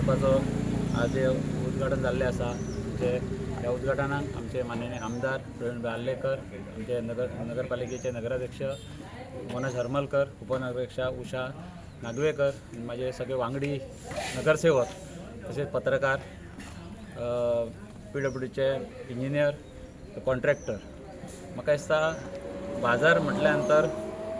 करपाचो आज हे उद्घाटन जाल्लें आसा. आमचे ह्या उद्घाटनाक आमचे माननीय आमदार प्रवीण आर्लेकर, आमचे नगरपालिकेचे नगराध्यक्ष मनोज हरमलकर, उपनगराध्यक्ष उषा नागवेकर, माझे सगळे वांगडी नगरसेवक, तसेच पत्रकार, पीडब्ल्यूडीचे इंजिनियर, कॉन्ट्रॅक्टर. म्हाका दिसता बाजार म्हटल्या नंतर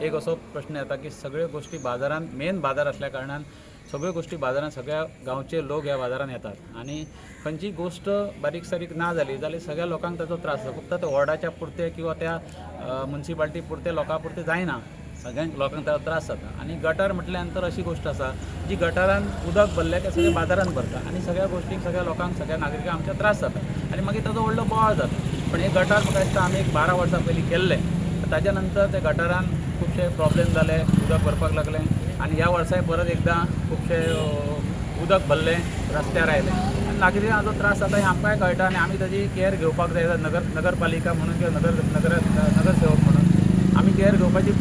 एक असो प्रश्न येता की सगळ्यो गोश्टी बाजारान, मेन बाजार असल्या कारणान सगळ्यो गोश्टी बाजारान, सगळ्या गांवचे लोक ह्या बाजारान येतात आनी खंयची गोश्ट बारीक सारीक ना जाली जाल्यार सगळ्या लोकांक ताचो त्रास जाता. फक्त त्या वॉर्डाच्या पुरते किंवा त्या मुन्सिपाल्टी पुरते, लोकां पुरते जायना, सगळ्यांक लोकांक ताचो त्रास जाता. आनी गटर म्हटल्या नंतर अशी गोश्ट आसा जी गटरान उदक भरलें तें सगळें बाजारान भरता आनी सगळ्या गोश्टींक, सगळ्या लोकांक, सगळ्या नागरिकांक आमच्या त्रास जाता आनी मागीर ताचो व्हडलो बोवाळ जाता. पण हे गटार म्हाका दिसता आमी एक 12 वर्सां पयलीं केल्लें. ताच्या नंतर त्या गटारान खुबशे प्रॉब्लेम जाले, उदक भरपाक लागलें आनी ह्या वर्साय परत एकदां खुबशे उदक भरलें, रस्त्यार आयलें आनी नागरिकांचो त्रास जाता हें आमकांय कळटा आनी आमी ताजी केअर घेवपाक जाय. नगरपालिका म्हणून किंवा नगर नगर नगरसेवक म्हणून आमी केअर घेवपाची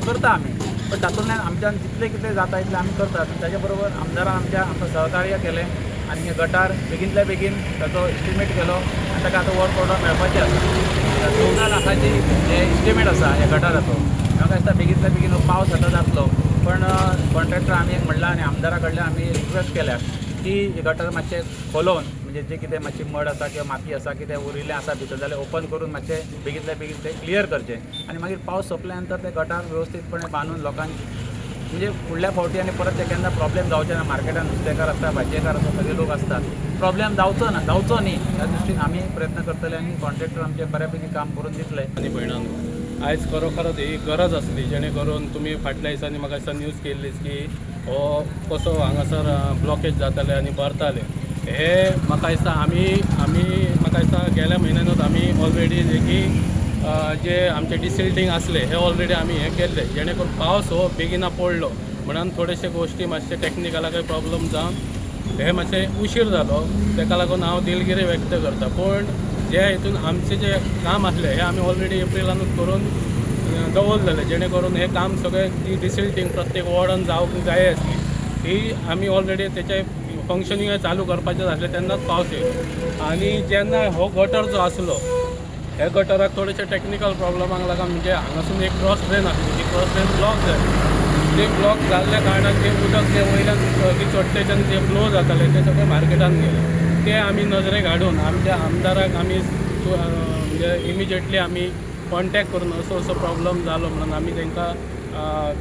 करता आमी, पण तातूंतल्यान आमच्यान जितलें कितें जाता तितलें आमी करतात. आनी ताच्या बरोबर आमदारान आमच्या आमकां सहकार्य केलें आनी हें गटार बेगीनल्या बेगीन ताचो एस्टिमेट केलो आनी ताका आतां वर्क ऑर्डर मेळपाचें आसा. 14 लाखाची हे इस्टिमेट आसा ह्या गटाराचो. म्हाका दिसता बेगींतल्या बेगीन हो पावस आतां जातलो, पण कॉन्ट्रॅक्टर आमी एक म्हणलां आनी आमदारा कडल्यान आमी रिक्वेस्ट केल्या की हे गटर मातशें खोलोवन, म्हणजे जे कितें मातशी मड आसा किंवा माती आसा, कितें उरिल्लें आसा भितर जाल्यार ओपन करून मातशें बेगींतल्या बेगीन तें क्लियर करचें आनी मागीर पावस सोंपल्या नंतर तें गटार वेवस्थीतपणे बांदून लोकांक, म्हणजे फुडल्या फावटी आनी परत ते केन्ना प्रॉब्लेम जावचे ना. मार्केटान नुस्तेकार आसता, भाजयेकार आसता, सगळे लोक आसतात, प्रॉब्लेम जावचो ना, जावचो न्ही ह्या दृश्टीन आमी प्रयत्न करतले आनी कॉन्ट्रॅक्टर आमचे बऱ्या पैकी काम करून दितले. आनी भयणांनो, आयज खरोखरच ही गरज आसली, जेणे करून तुमी फाटल्या दिसांनी म्हाका दिसता न्यूज केल्लीच की हो कसो हांगासर ब्लॉकेज जाताले आनी भरताले. हे म्हाका दिसता आमी म्हाका दिसता गेल्या म्हयन्यानूच आमी ऑलरेडी जे की जे आमचे डिसिल्टींग आसले हे ऑलरेडी आमी हें केल्ले, जेणे करून पावस हो बेगिना पडलो म्हणून थोडेशे गोश्टी मातशे टॅक्निकलाकय प्रॉब्लम जावन हे मातशे उशीर जालो. ताका लागून हांव दिलगिरी व्यक्त करता. पूण जे हितून आमचें जें काम आसलें हें आमी ऑलरेडी एप्रिलानूच करून दवरलेलें, जेणे करून हें काम सगळें ती डिसिल्टींग प्रत्येक वॉर्डान जावंक जाय आसली. ही आमी ऑलरेडी तेचें फंक्शनिंग चालू करपाचें आसलें, तेन्नाच पावस येयलो. आनी जेन्ना हो गटर जो आसलो, हे गटराक थोडेशे टॅक्निकल प्रॉब्लमाक लागून, म्हणजे हांगासून एक क्रॉस ड्रेन आसली, ती क्रॉस ड्रेन ब्लॉक जाली. ते ब्लॉक जाल्ल्या कारणान ते उदक जे वयल्यान ती चोडटेच्यान जे फ्लो जाताले ते सगळे मार्केटान गेले. ते आमी नजरेक हाडून आमच्या आमदाराक आमी म्हणजे इमिजिएटली आमी कॉन्टॅक्ट करून असो असो प्रॉब्लम जालो म्हणून आमी तांकां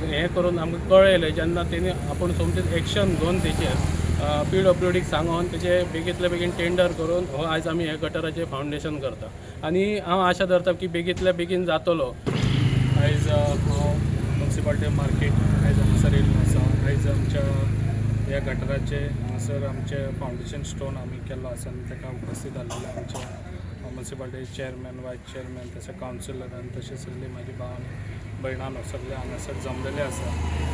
हें करून आमकां कळयलें. जेन्ना तेणी आपूण सोमतीच एक्शन घेवन तेचेर पीडब्ल्यूडीक सांगोन तेजे बेगींतल्या बेगीन टेंडर करून हो आयज आमी हे गटराचें फावंडेशन करता आनी हांव आशा धरता की बेगींतल्या बेगीन जातलो. आयज हांव मुन्सिपाल्टी मार्केट आयज हांगासर येयल्लो आसा. आयज आमच्या ह्या गटराचे हांगासर आमचे फावंडेशन स्टोन आमी केल्लो आसा आनी ताका उपस्थीत आसलेले आमचे मुन्सिपाल्टी चेअरमॅन, वायस चेअरमॅन, तशें कावन्सिलर आनी तशें सगळीं म्हाजी भाव आनी भयणानो सगळे हांगासर जमलेले आसा.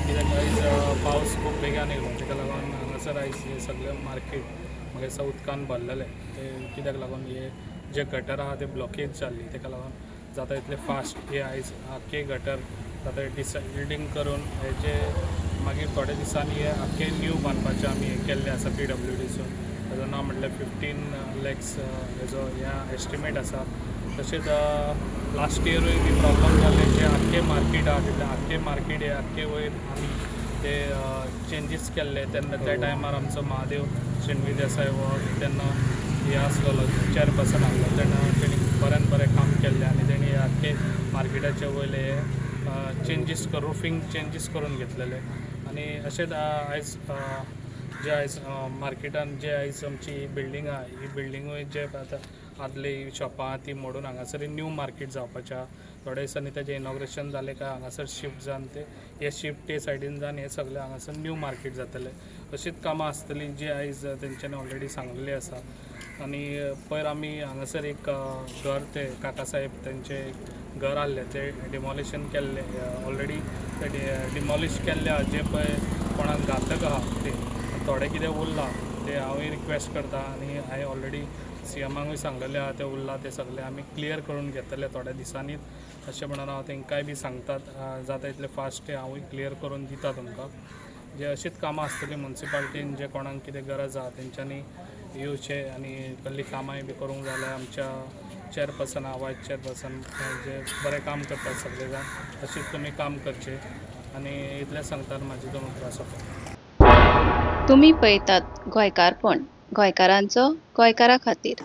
कित्याक आयज पावस खूब बेगान येयलो, ताका लागून हांगासर आयज हें सगळें मार्केट म्हाका दिसता उदकान भरलेलें. तें कित्याक लागून हे जे गटर आहा ते ब्लॉकेज जाल्ली. ताका लागून जाता तितले फास्ट हे आयज आख्खे गटर जाता डिसिल्टींग करून हेजे मागीर थोड्या दिसांनी हे आख्खे न्यू बांदपाचें आमी हें केल्लें आसा पीडब्ल्यूडीसून. ताजो नांव म्हटल्यार 15 लॅक्स हेजो ह्या एस्टिमेट आसा. तशेंच लास्ट इयरूय बी प्रॉब्लम जाल्ले, जे आख्खे मार्केट आहा तितलें आख्खे मार्केट हे आख्खे वयर आमी ते चेंजीस केल्ले. तेन्ना त्या टायमार आमचो महादेव शेणवी देसाय हो तेन्ना हे आसलेलो, चेअरपर्सन आसलो. तेन्ना तेणी बऱ्यान बरें काम केल्लें आनी तेणी हे आख्खे मार्केटाचे वयले हे चेंजीस, रुफींग चेंजीस करून घेतलेले. आनी अशेंच आयज जे आयज मार्केटान जे आयज आमची बिल्डींग आहा, ही बिल्डिंगूय जे आतां आदली शॉपां आहा ती मोडून हांगासर न्यू मार्केट जावपाचें आहा. थोड्या दिसांनी तेजें इनॉग्रेशन जालें काय हांगासर शिफ्ट जावन ते हे शिफ्ट ते सायडीन जावन हे सगळें हांगासर न्यू मार्केट जातलें. अशीच कामां आसतलीं जी आयज तेंच्यांनी ऑलरेडी सांगलेली आसा. आनी पयर आमी हांगासर एक घर, ते काका साहेब तेंचें घर आहलें, तें डिमॉलिशन केल्लें. ऑलरेडी ते डिमॉलिश केल्लें आहा, जे पळय कोणाक घातक आहा ते थोडें कितें उरलां ते हांवूय रिक्वेस्ट करता आनी हांवें ऑलरेडी सीएमाकूय सांगलेलें आहा, तें उरलां तें सगळें आमी क्लियर करून घेतले थोड्या दिसांनीच अशें म्हणून हांव तांकांय बी सांगतात. जाता तितलें फास्ट तें हांवूय क्लियर करून दिता तुमकां. जे अशीच कामां आसतलीं मुन्सिपालटीन जे कोणाक कितें गरज आहा तेंच्यांनी येवचें आनी कसलीं कामांय बी करूंक जाय जाल्यार आमच्या चॅरपर्सन आहा, वायस चॅरपर्सन, जे बरें काम करतात सगळे जाण, अशीच तुमी काम करचें आनी इतलें सांगता आनी म्हाजी दोन उतरां सोंपयतां. तुमी पळयतात गोंयकारपण, गोंयकारांचो गोंयकारा खातीर.